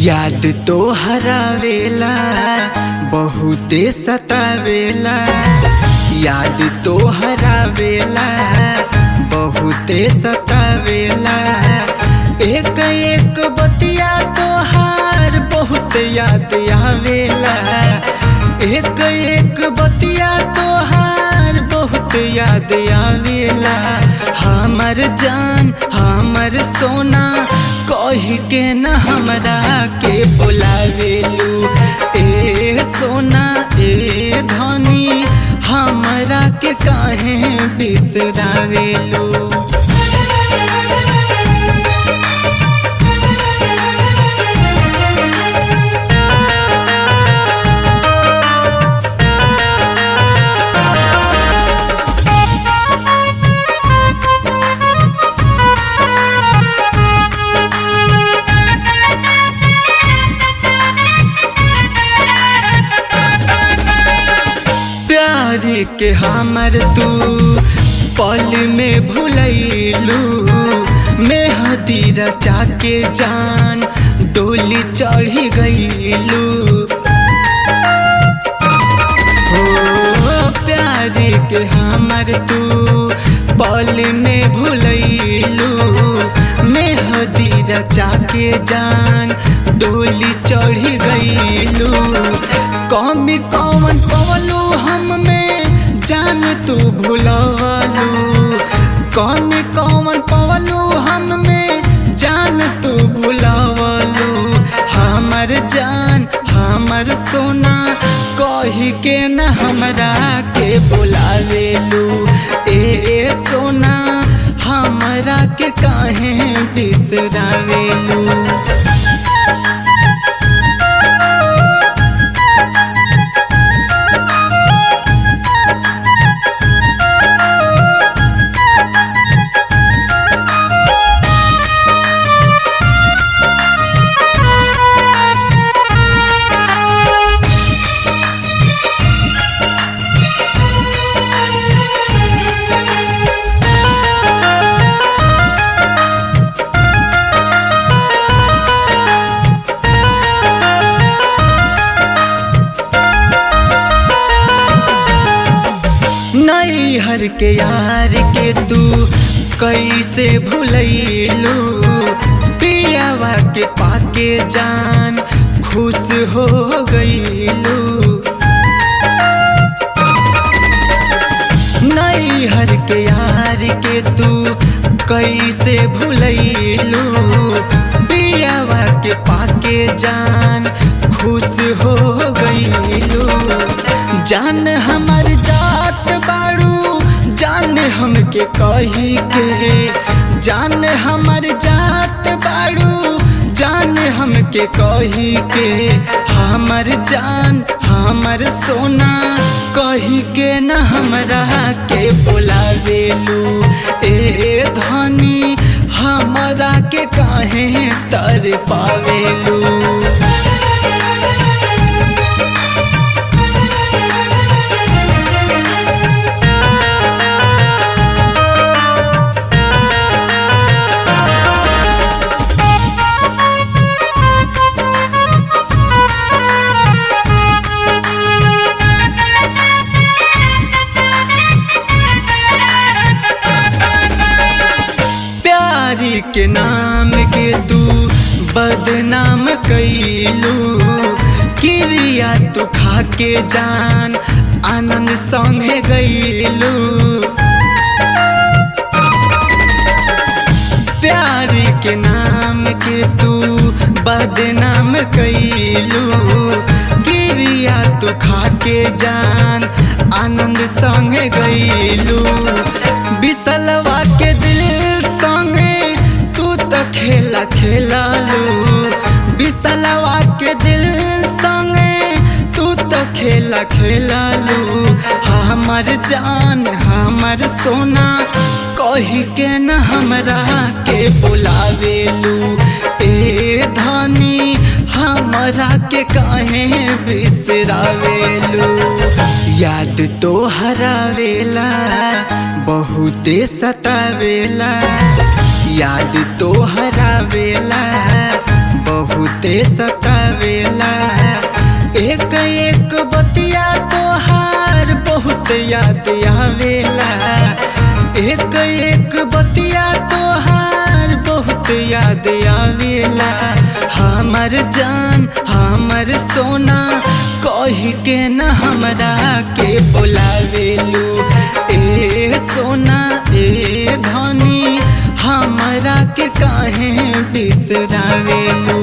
याद तो हरावेला बहुते सतावेला, याद तो हरावेला बहुते सतावेला। एक एक बतिया तोहार बहुत याद आवेला, एक एक बतिया तोहार बहुत याद आवेला। हमर जान हमर सोना कही के न हमरा के बोलावेलू, ए सोना ए धनी हमरा के काहे बिसरावेलू। प्यार के हमर तू पल में भुलैलू, मेहदी रचा के जान डोली चढ़ी गईलू। हो प्यार के हमर तू पल में भुलैलू, मेहदी रचा के जान डोली चढ़ी गईलू। कमी कौन पवलू हम में जान तू भुलवलू, कमी कौन पवलू हम में जान तू भुलवलू। हमर जान हमर सोना कही के न हमरा के बोलावेलू, ए सोना हमरा के काहे बिसरावेलू। नैहर के यार के तू कैसे भुलैलू, पियावा के पाके जान खुश हो गईलू। नैहर के यार के तू कैसे भुलैलू, पियावा के पाके जान खुश हो गईलू। जान हमर जात बाड़ू जान हमके कही के, जान हमर जात बाड़ू जान हमके कही के। हमर जान हमर सोना कही के न हमरा के बोलावेलू, ए धनी हमरा के काहे तर पावेलू। के नाम के तू बदनाम कैलू, क्रिया तू खा के जान आनंद संगे गईलू। प्यार के नाम के तू बदनाम कैलू, क्रिया तू खा के जान आनंद संगे गईलू। बिसलवा के दिल संगे तू तो खेला खेलालू। बिसलवा के दिल संगे तू तो खेला खेलालू। हमर जान हमर सोना कही के न हमरा के बोलावेलू। ए धनी हमरा के काहे बिसरावेलू। याद तो हरावेला बहुते सतावेला। याद तो हरावेला बहुते सतावेला। एक एक बतिया तोहार बहुत याद आवेला। एक एक बतिया तोहार बहुत याद आवेला। हमर जान हमर सोना कही के न हमरा के बोलावेलू। ए सोना ए धनी हमरा के काहे बिसरावेलू।